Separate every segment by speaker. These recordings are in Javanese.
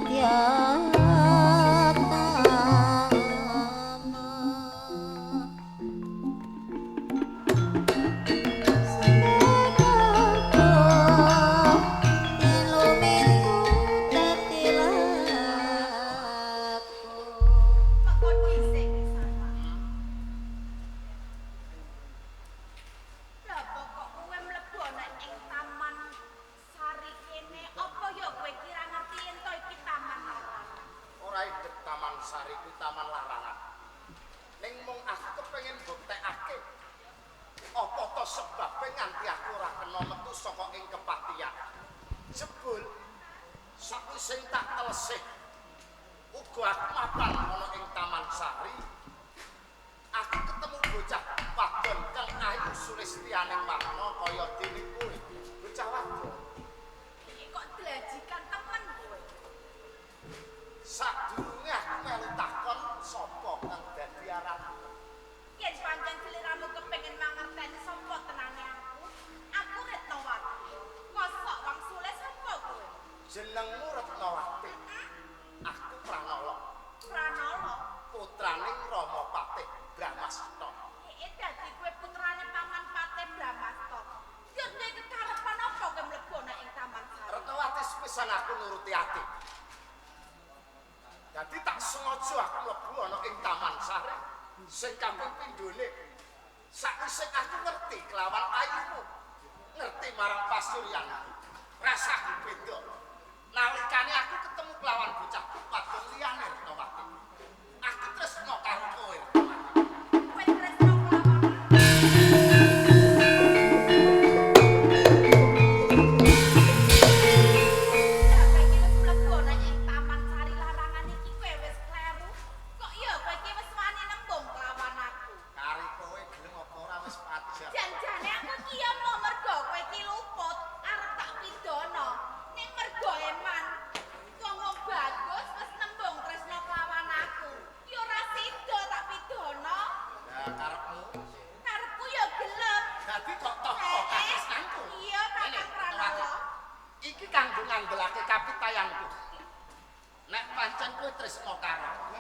Speaker 1: Madya Tama. Yen lumintu dadi laku.
Speaker 2: Mengko dhisik sana. Lah kok kowe mlebu ana ing Taman Sari kene, apa ya kowe kira ngerti yen to iki taman larangan?
Speaker 3: Ora idek Taman Sari kuwi taman larangan. Ning mung aku kepengin mbuktekake apa to sebabe nganti aku ora kena metu saka ing kepatihan. Jebul sakwise tak telesih uga aku mapan ana ing Taman Sari. Aku ketemu bocah wadon kang ayu sulistianing warna kaya dene kowe. Bocah wadon.
Speaker 2: Iki kok dlajikan temen kowe.
Speaker 3: Sadurunge aku melu takon sapa kang dadi aranmu.
Speaker 2: Yen pancen sliramu kepengin mangerteni sapa tenane aku, aku Retnawati. Kosok wangsule sapa kowe?
Speaker 3: Jenengmu Retnawati. Aku Pranala,
Speaker 2: Pranala.
Speaker 3: putraning Rama Patih Brahmasta.
Speaker 2: Iki dadi kowe putrane Paman Patih Brahmasta. Yo duwe kekarepan apa kowe mlebu ana ing Taman Sari?
Speaker 3: Retnawati sepisan aku nuruti ati. Dadi tak sengaja aku mlebu ana ing Taman Sari sing kaping pindhone. Sakwise aku ngerti kelawan ayumu, ngerti marang pasuryanku, rasaku beda. Nalikane aku ketemu kelawan bocah wadon liyane Retnawati. Aku tresna karo kowe, Retnawati.
Speaker 2: Kowe tresno kelawan aku. Lah kowe iki wis mlebu ana ing Taman Sari larangan iki kowe wis kleru. Kok iya kowe iki wis wani nembung kelawan aku.
Speaker 3: Kari kowe gelem apa ora wis pajar.
Speaker 2: Janjane aku iki ya mau mergo kowe iki luput arep tak pidana. Ning mergo eman wong-wong bagus wis nembung tresno kelawan aku. Ya ora sida tak pidana.
Speaker 3: Ya karepmu.
Speaker 2: Karepku ya gelem.
Speaker 3: Dadi kok toh katresnanku.
Speaker 2: Iya, Kakang Pranala.
Speaker 3: Iki kanggo ngandhelake kapitayanku. Nek pancen kowe tresna karo aku,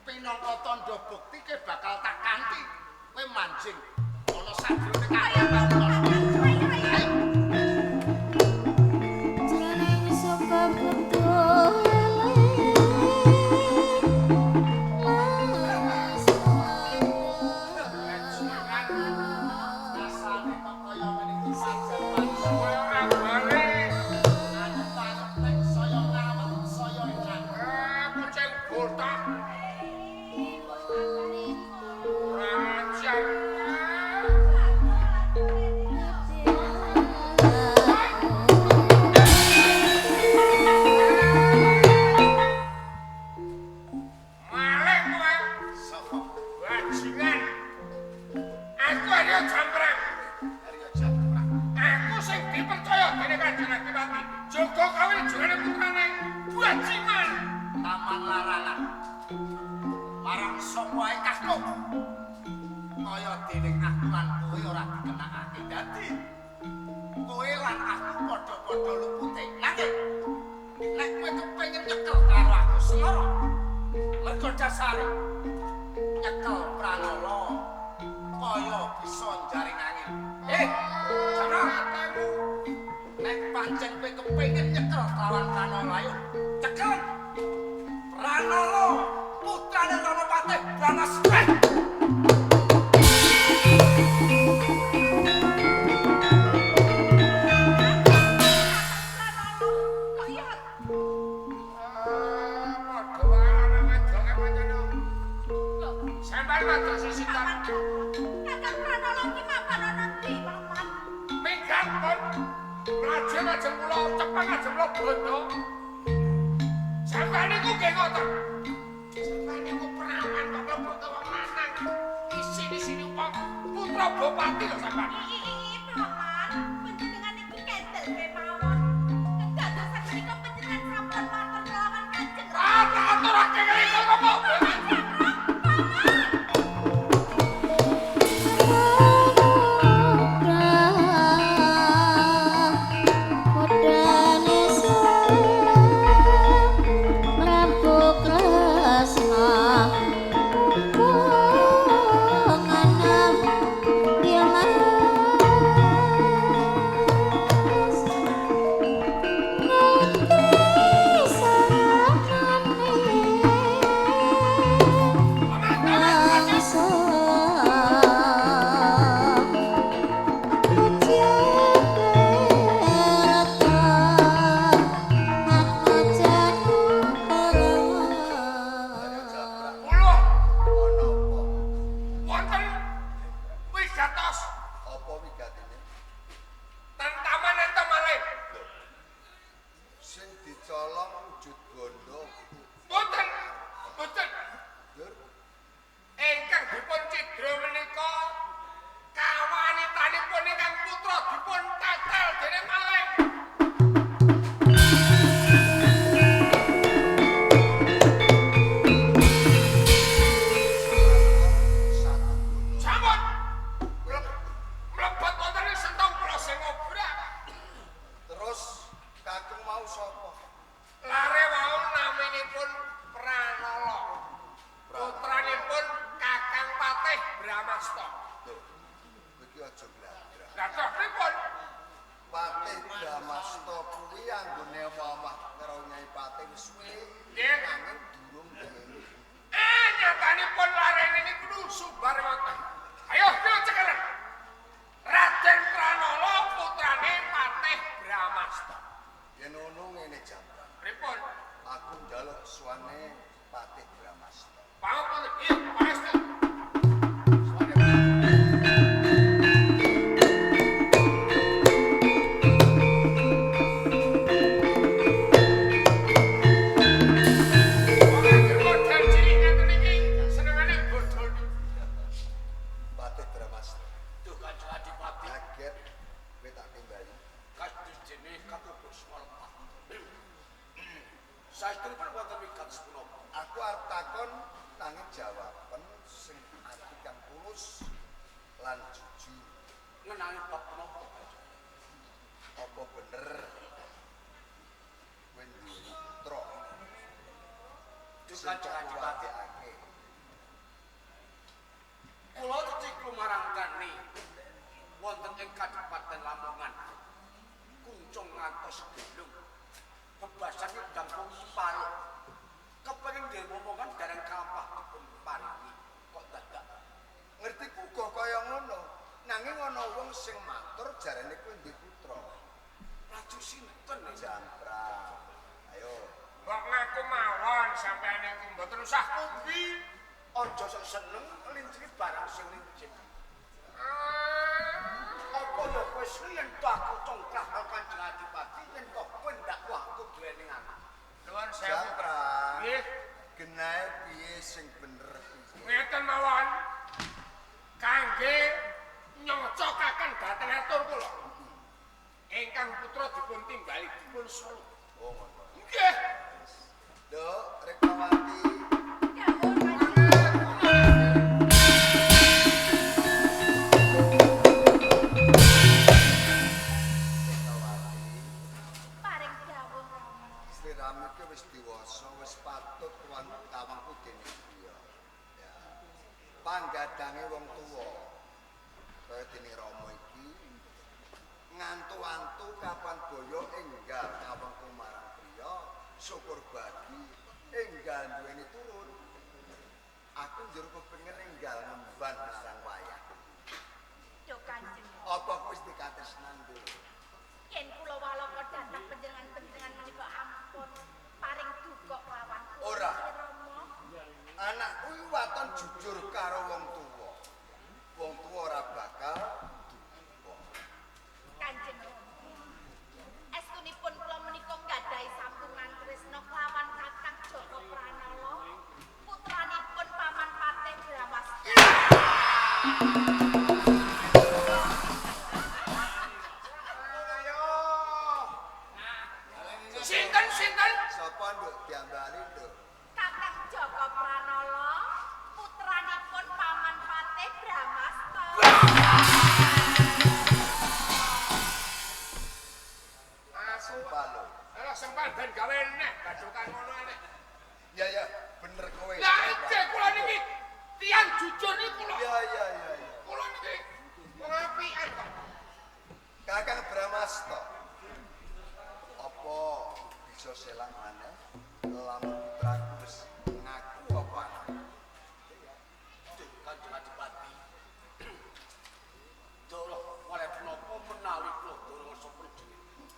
Speaker 3: pinangka tandha bukti ke bakal tak kanthi kowe manjing ana sajrone
Speaker 2: Ayo,
Speaker 3: kakang.
Speaker 2: ayo, ayo.
Speaker 3: Ayo.
Speaker 1: Jroning saka kudu eling lan
Speaker 3: Rasane kok kaya ngene iki pajar-pajar.
Speaker 4: Kowe ora bali.
Speaker 3: Aku parep nek saya ngawet saya enak.
Speaker 4: Ah, kucing botak. Ora ajar. Malih kowe.
Speaker 3: Sapa?
Speaker 4: Bajingan. Aku Arya Jamprang.
Speaker 3: Arya Jamprang.
Speaker 4: Aku sing dipercaya dening Kanjeng Adipati. Jaga kawijungane putrane bajingan.
Speaker 3: Taman larangan. Marang sapa ae kakung. Kaya dening aku lan kowe ora dikenakake dadi. Kowe lan aku padha-padha lupute. Nanging nek kowe kepengin nyekel karo aku sengara. Mergo dasare nyekel Pranala kaya bisa njaring angin. Jamprang. Nek pancen kowe kepengin nyekel kelawan Pranala ayo cekel. Pranala putrane Rama Patih Brahmasta.
Speaker 2: Pranala, kok iya
Speaker 4: Ah, padha wae lanang wedoke pancen.
Speaker 2: lho.
Speaker 4: Sampeyan wadok sesitan.
Speaker 2: Paman, Kakang Pranala iki mapan ana ndi, Paman?
Speaker 4: Minggat pun. Mlajeng ajeng kula cepeng ajeng kula bondo. Sampeyan niku nggih ngoten. Sampeyan niku prawan kok mlebu wong lanang. Isini-sini wong putra bupati lho sampeyan.
Speaker 2: Iki Paman, panjenengan iki kendel kemawon. Kedadosan menika panjenengan sampun matur kelawan Kanjeng
Speaker 4: Ah, tak aturake kene kok apa?
Speaker 2: Paman Jamprang, Paman.
Speaker 1: Kodane
Speaker 3: wau sapa?
Speaker 4: Lare wau naminipun Pranala. Putranipun Kakang Patih Bramasta.
Speaker 3: Lho, kowe iki aja gladrah.
Speaker 4: Lah terus pripun?
Speaker 3: Patih Bramasta kuwi anggone omah karo Nyai Patih wis suwe.
Speaker 4: Nggih.
Speaker 3: Nanging durung duweni.
Speaker 4: Nyatanipun larene niku sumbar ngoten. Ayo kula cekelen. Raden Pranala putrane Patih Bramasta.
Speaker 3: Yen ngono ngene Jambang.
Speaker 4: Pripun?
Speaker 3: Aku njaluk suwane Patih Bramasta.
Speaker 4: Pangapunten, iya, pangestu. Suwane Wong anggere modal cilik ngeten iki senengane bodho.
Speaker 3: Patih Bramasta.
Speaker 5: Duh Kanjeng Adipati,
Speaker 3: Kaget kowe tak timbali.
Speaker 5: kados dene katubus melepat. Saestunipun wonten wigatos punapa?
Speaker 3: Aku arep takon nanging jawaben sing ati kang tulus lan jujur.
Speaker 5: Ngenani bab punapa, Kanjeng?
Speaker 3: Apa bener kowe duwe putra
Speaker 5: Duh
Speaker 3: sing
Speaker 5: Kanjeng Adipati,
Speaker 3: kuwatekake?
Speaker 5: kula ceciklu marangkani wonten ing Kadipaten Lamongan. Kuncung ngantos gelung. Bebasan nyedang paluk. Kepengin dhewe momongan dereng kampah dipun paringi kok dadak.
Speaker 3: Ngerti ku uga kaya ngono. Nanging ana wong sing matur jarene kowe duwe putra.
Speaker 5: Laju sinten iki?
Speaker 3: Jamprang. Ayo,
Speaker 4: Mbok ngaku mawon sampean niku mboten usah kumbi.
Speaker 5: Aja sok seneng linciri barang sing lincip.
Speaker 4: Ah,
Speaker 5: Apa ya kowe yen to aku congkrah karo Kanjeng Adipati yen to kowe ndak aku duweni anak.
Speaker 4: Nuwun sewu.
Speaker 3: Jamprang.
Speaker 4: Nggih,
Speaker 3: Genahe piye sing bener piye?
Speaker 4: ngeten mawon. Kangge nyocokaken dhateng atur kula. Ingkang putra dipun timbali dipun solo.
Speaker 3: Oh ngono.
Speaker 4: Nggih.
Speaker 3: Nduk, Rekmawati.
Speaker 2: Dawuh Kanjeng.
Speaker 3: Rekmawati.
Speaker 2: Paring dawuh Rama.
Speaker 3: Sliramu iki wis diwasa, wis patut tuan tawangku dene priya. Ya. Panggadange wong tuwa kaya dene Rama iki ngantu-antu kapan boyo enggal tawangku marang priya, syukur bagi enggal duweni turun. Aku njur kepengin enggal ngemban marang wayah.
Speaker 2: Yo Kanjeng.
Speaker 3: Apa kowe wis dikatresnan, Nduk?
Speaker 2: Yen kula walaka dhateng panjenengan-panjenengan menika ampun paring duka kelawan kula.
Speaker 3: Ora.
Speaker 2: Rama.
Speaker 3: Anakku iki waton jujur karo wong tuwa. Wong tuwa ora bakal duka.
Speaker 2: Kanjeng Rama. Estunipun kula menika nggadahi sambungan tresna kelawan Kakang Jaka Pranala, putranipun Paman Patih Bramasta.
Speaker 4: Ayo. Sinten sinten?
Speaker 3: Sapa nduk diambali nduk?
Speaker 2: Kakang Jaka Pranala, putranipun Paman Patih Bramasta.
Speaker 4: Aku
Speaker 3: Sumpah lho.
Speaker 4: Alah sempal ben gawe neh badokan ngono aneh.
Speaker 3: Ya ya, bener kowe.
Speaker 4: Lah iki kula niki tiyang jujur niku kula.
Speaker 3: Ya ya ya ya.
Speaker 4: Kula niki wong apian kok.
Speaker 3: Kakang Bramasta. Apa bisa selak maneh lamun putraku wis ngaku apa anakku?
Speaker 5: Duh Kanjeng Adipati. Doroh oleh punapa menawi kula durung rasa panjenengan.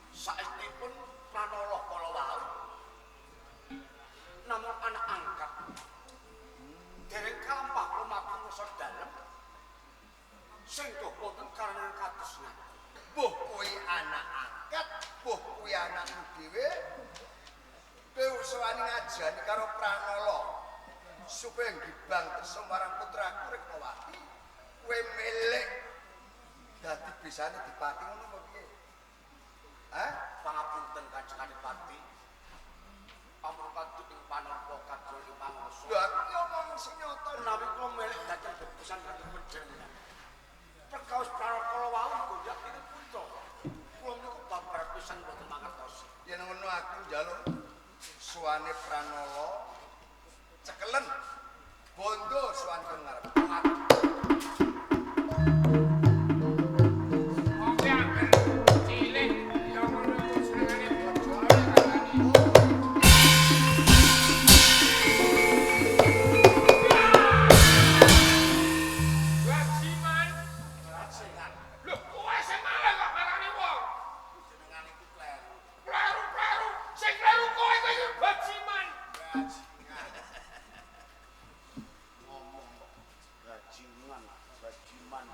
Speaker 5: Saestipun Pranala kala wau namung anak angkat. Dereng kalampah kula matur rasa dalem. Sing duh wonten karenan kados ngaten.
Speaker 3: Mbuh kuwi anak angkat, mbuh kuwi anakmu dhewe. Kowe usahane ngajani karo Pranala supaya ngibang tresna marang putraku Rekmawati. Kowe milik dadi bisane dipati ngono apa piye? Hah?
Speaker 5: Pangapunten Kanjeng Adipati. Ampun kadut ing panampa kadrone pangwasa.
Speaker 3: Lho aku ki omong sing nyata.
Speaker 5: Menawi kula melek dhateng bebesan dhateng panjenengan. Perkawis Pranala wau goyak ing putra. Kula niku babar pisan mboten mangertosi. Aku njaluk suwane Pranala cekelen bondo suwan kon ngarep.
Speaker 4: Wong angger cilik ya ngono iku senengane bojone rasane. Bajiman.
Speaker 3: Bajingan.
Speaker 4: Lho, kowe sing malah kok marani wong.
Speaker 3: Jenengan iku kleru.
Speaker 4: Kleru-kleru, sing kleru kowe kowe iki bajiman.
Speaker 3: Bajingan. Ngomong kok bajingan, bajiman.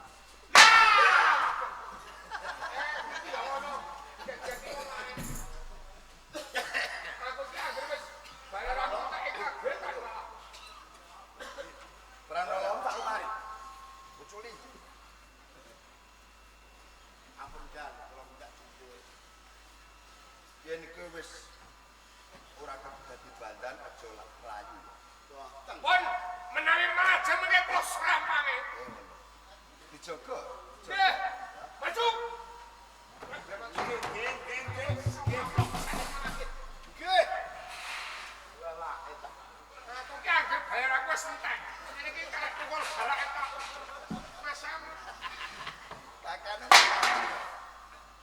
Speaker 4: Iki ya ngono. Jadi wong ae. Aku ki anggere wis bayar aku tak kaget aku.
Speaker 5: Pranala
Speaker 3: Tak mari.
Speaker 5: uculi.
Speaker 3: Ampun dal, kula minta jujur.
Speaker 5: Yen kowe wis ora dadi bandan aja mlayu.
Speaker 3: Boten.
Speaker 4: Pun menawi melajeng mengke kula srampange.
Speaker 5: Eh ngono. Dijaga.
Speaker 4: Nggih. Maju.
Speaker 3: Nggih, nggih, nggih, nggih. Nggih. Lelah eta.
Speaker 4: Aku ki anggere bayar aku wis entek. Ngene iki karek tukul balak tok. Masamu.
Speaker 5: Kakane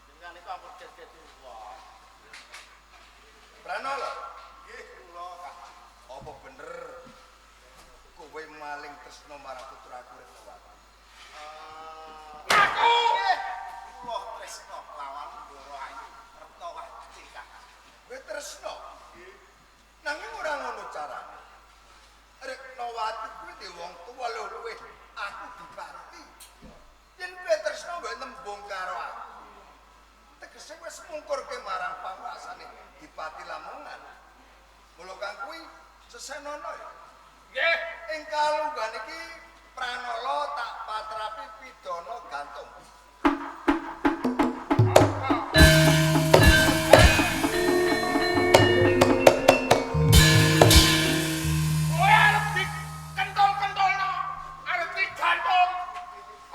Speaker 3: Jenengan iku ampun geget wong.
Speaker 5: Pranala,
Speaker 3: Nggih, kula Kanjeng.
Speaker 5: apa bener kowe maling tresna marang putraku Retnawati?
Speaker 4: Ngaku.
Speaker 3: Nggih, kula tresna lawan Ndoro Ayu Retnawati Kanjeng.
Speaker 5: Kowe tresna? Nanging ora ngono carane. Retnawati kuwi di wong tuwa luwih aku dipati. Yen kowe tresna mbok nembung karo aku. Tegese wis mungkurke marang panguasane Dipati Lamongan. Mula kang kuwi sesenono ya.
Speaker 4: Nggih.
Speaker 5: Ing kalungguhan iki Pranala tak patrapi pidana gantung.
Speaker 4: Kowe arep dikentol-kentolno, arep digantung.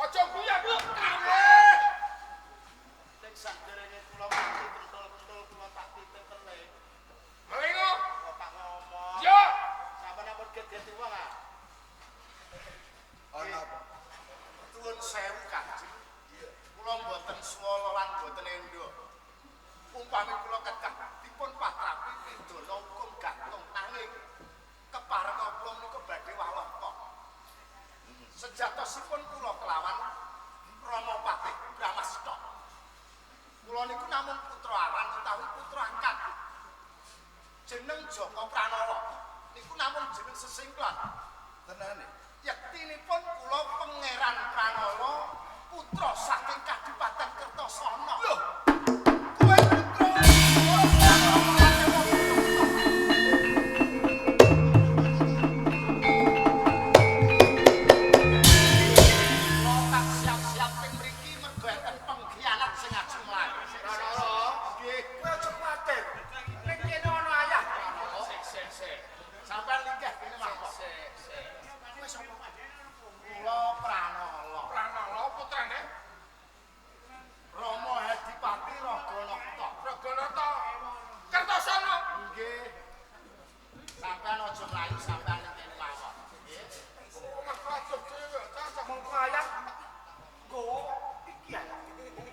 Speaker 4: Aja guyu-guyu kabeh.
Speaker 3: Nek sakderenge kula mati kentul-kentul kula tak titip telih.
Speaker 4: Melingo.
Speaker 3: Kula tak ngomong.
Speaker 4: Yo.
Speaker 3: Sampeyan ampun geget wong ah.
Speaker 5: Ana apa?
Speaker 3: Tuwun sewu Kanjeng. Kula mboten swala lan mboten endo. Umpami kula kedah dipun patrapi pidana hukum gantung nanging keparenga kula menika badhe walaka. Sejatosipun kula kelawan Rama Patih Brahmasta. Kula niku namung putra aran utawi putra angkat. Jeneng Jaka Pranala niku namung jeneng sesingklan.
Speaker 5: Tenane.
Speaker 3: Yektinipun kula Pangeran Pranala putra saking Kadipaten Kertasana.
Speaker 5: Lho, kowe putra
Speaker 3: Kula tak siap-siap teng mriki mergo enten pengkhianat sing ajeng mlayu.
Speaker 4: Pranala.
Speaker 3: Nggih, kowe aja kuwatir. Ning kene ana ayah.
Speaker 4: Sik sik sik.
Speaker 3: Sampeyan linggih kene mawon.
Speaker 4: Sik sik.
Speaker 3: Kowe sapa? Kula Pranala.
Speaker 4: Pranala putrane
Speaker 3: Rama Hadipati Raganata.
Speaker 4: Raganata Kertasana.
Speaker 3: Nggih. Sampeyan aja mlayu, sampeyan ning kene mawon. Nggih.
Speaker 4: Omah adoh dhewe, cacah.
Speaker 3: Mongko ayah nggawa iki ayah.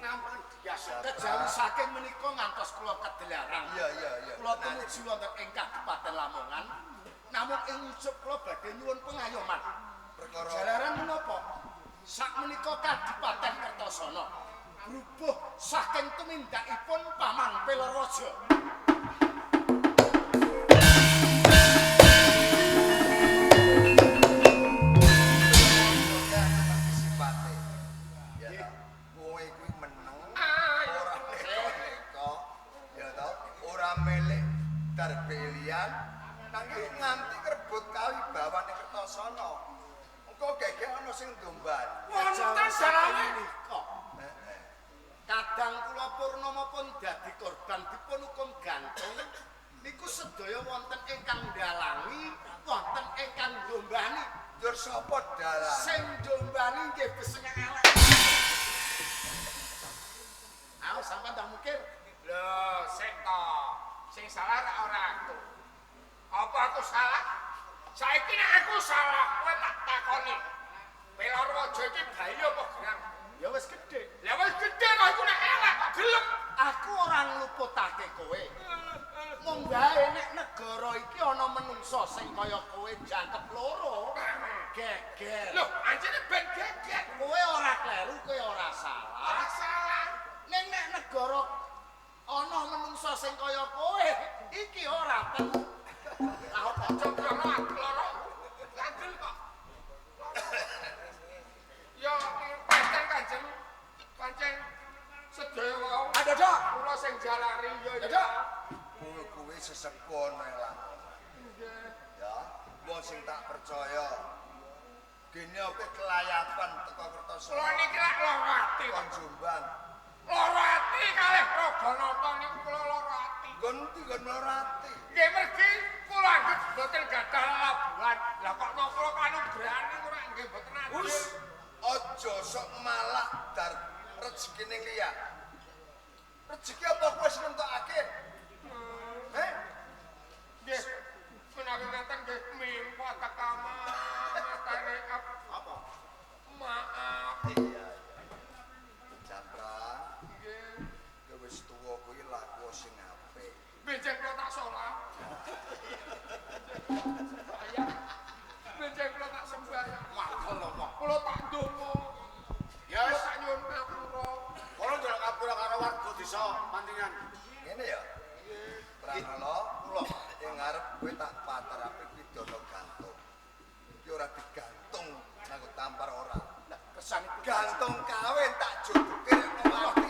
Speaker 3: Nampun biasa. Kejawi saking menika ngantos kula kedelaran.
Speaker 5: Iya, iya, iya.
Speaker 3: Kula tumuju wonten ing Kabupaten Lamongan. Namun ing ujug kula badhe nyuwun pengayoman.
Speaker 5: Perkara
Speaker 3: Jalaran menapa? Sakmenika Kadipaten Kertasana brubuh saking tumindakipun Paman Pelaraja.
Speaker 5: sifate. Ya ta. Kowe kuwi meneng,
Speaker 4: Ayo.
Speaker 5: ora neko-neko. Ya ta, ora milik darbelian nanging nganti ngrebut kawibawane Kertasana. Engko gegek ana sing ndomban.
Speaker 4: Wonten
Speaker 3: Kejawi saking
Speaker 4: dalane.
Speaker 3: menika. Kadang kula Purnama pun dadi korban dipun hukum gantung niku sedaya wonten ingkang ndalangi, wonten ingkang ndombani.
Speaker 5: Njur sapa dalang?
Speaker 3: Sing ndombani nggih besengek elek. Ayo sampean tak mikir.
Speaker 4: Lho, sik to. Sing salah rak ora aku. Apa aku salah? Saiki nek aku salah, kowe tak takoni. Pelor Waja iki bayi apa gerang?
Speaker 3: Ya wis gedhe.
Speaker 4: Lah wis gedhe kok iku nek elek kok gelem.
Speaker 3: Aku ora ngluputake kowe. Mung wae nek negara iki ana menungsa sing kaya kowe jangkep loro, geger.
Speaker 4: Loh, anjene ben geger.
Speaker 3: Kowe ora kleru, kowe ora salah.
Speaker 4: Ora salah.
Speaker 3: Ning nek negara ana menungsa sing kaya kowe, iki ora perlu.
Speaker 4: Lah apa coba aku loro? Kandel kok. Ya pancen Kanjeng. Pancen sedaya wau.
Speaker 5: Dadak.
Speaker 4: Kula sing jalari ya ya.
Speaker 5: Dadak. Kowe kuwi sesepuh nang lakon. Ya, wong sing tak percaya. Gene oke kelayapan teko Kertosana.
Speaker 4: Kula niki lak lara ati
Speaker 5: kon Jombang.
Speaker 4: Lara ati kalih Raganata niku kula lara ati.
Speaker 5: Nggon ndi nggon lara ati?
Speaker 4: Nggih mergi kula anggep mboten gadah lelabuhan. Lah kok nang kula kanugrahan niku ora nggih mboten adil.
Speaker 5: Hus, aja sok malak dar rezekine liya. Rezeki apa kowe wis nentokake? Heh?
Speaker 4: Nggih. Menawi ngaten nggih mimpa tekama matane
Speaker 3: Apa?
Speaker 4: Maaf.
Speaker 5: Iya, iya. Jamprang.
Speaker 4: Nggih.
Speaker 5: Kowe wis tuwa kuwi laku sing apik.
Speaker 4: Benjing kula tak salat. Sembayang. Benjing kula tak sembayang.
Speaker 3: Makol apa?
Speaker 4: Kula tak ndonga.
Speaker 3: Ya
Speaker 4: Kula
Speaker 3: wis,
Speaker 4: tak nyuwun ngapura.
Speaker 3: kono njaluk ngapura karo warga desa Mantingan.
Speaker 5: Ngene ya. Pranala
Speaker 3: Kula
Speaker 5: ing ngarep kowe tak patarape pidana gantung. Iki ora digantung nganggo tampar ora.
Speaker 3: Lah kesanipun
Speaker 5: Gantung kawin tak jodohke rek mati.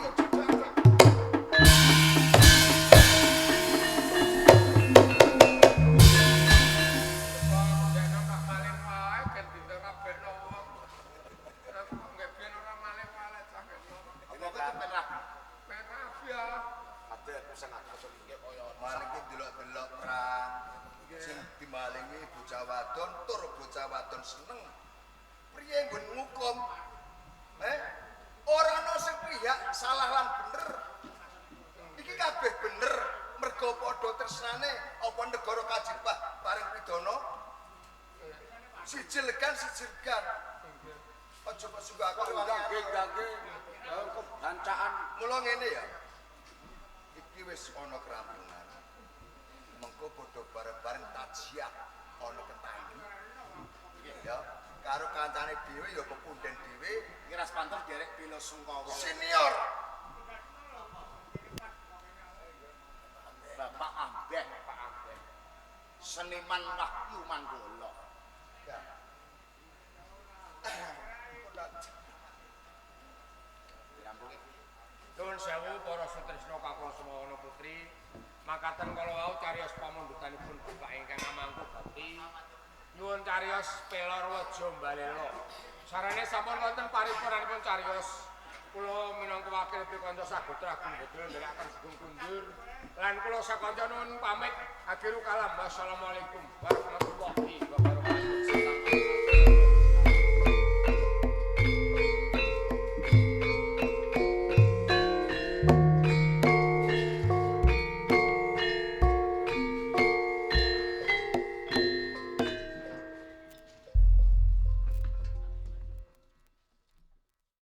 Speaker 4: Nek tak maling wae ben dinterabekno wong. Aku kok nggih ben ora maling wae cah kene.
Speaker 3: Apa kowe kepen rabi?
Speaker 4: Ben rabi ya.
Speaker 3: Ade aku sing aku iki kaya
Speaker 5: Maling ki delok-delok perang. Sing dimalingi bocah wadon tur bocah wadon seneng. Priye nggon ngukum? Eh? Ora ana sing pihak salah lan bener. Iki kabeh bener mergo padha tresnane apa negara kajibah paring pidana. Siji legan siji legan. Aja kok sungguh aku
Speaker 6: Nggih-nggih. Kebancaan.
Speaker 5: Mula ngene ya. Iki wis ana kerampungan. Mengko padha bareng-bareng tajiah ana ketanggi. Ya, karo kancane dhewe ya pepunden dhewe
Speaker 3: iki ras pantes derek bela sungkawa.
Speaker 5: senior.
Speaker 3: Bapak Ambeh, Pak Ambeh. Seniman Wahyu Manggolo.
Speaker 5: Ya.
Speaker 3: Dirampungi.
Speaker 4: Nuwun sewu para sutresna kakula Semawana Putri. Makaten kala wau cariyos pamundutanipun bapak ingkang amangku bakti. Nyuwun cariyos Pelor Waja Mbalela. Sarane sampun wonten paripurnanipun cariyos. Kula minangka wakil pikanca sagotra Agung Budra nderekaken sugeng kundur. Lan kula sakanca nuwun pamit. Akhirul kalam. Wassalamualaikum warahmatullahi wabarakatuh.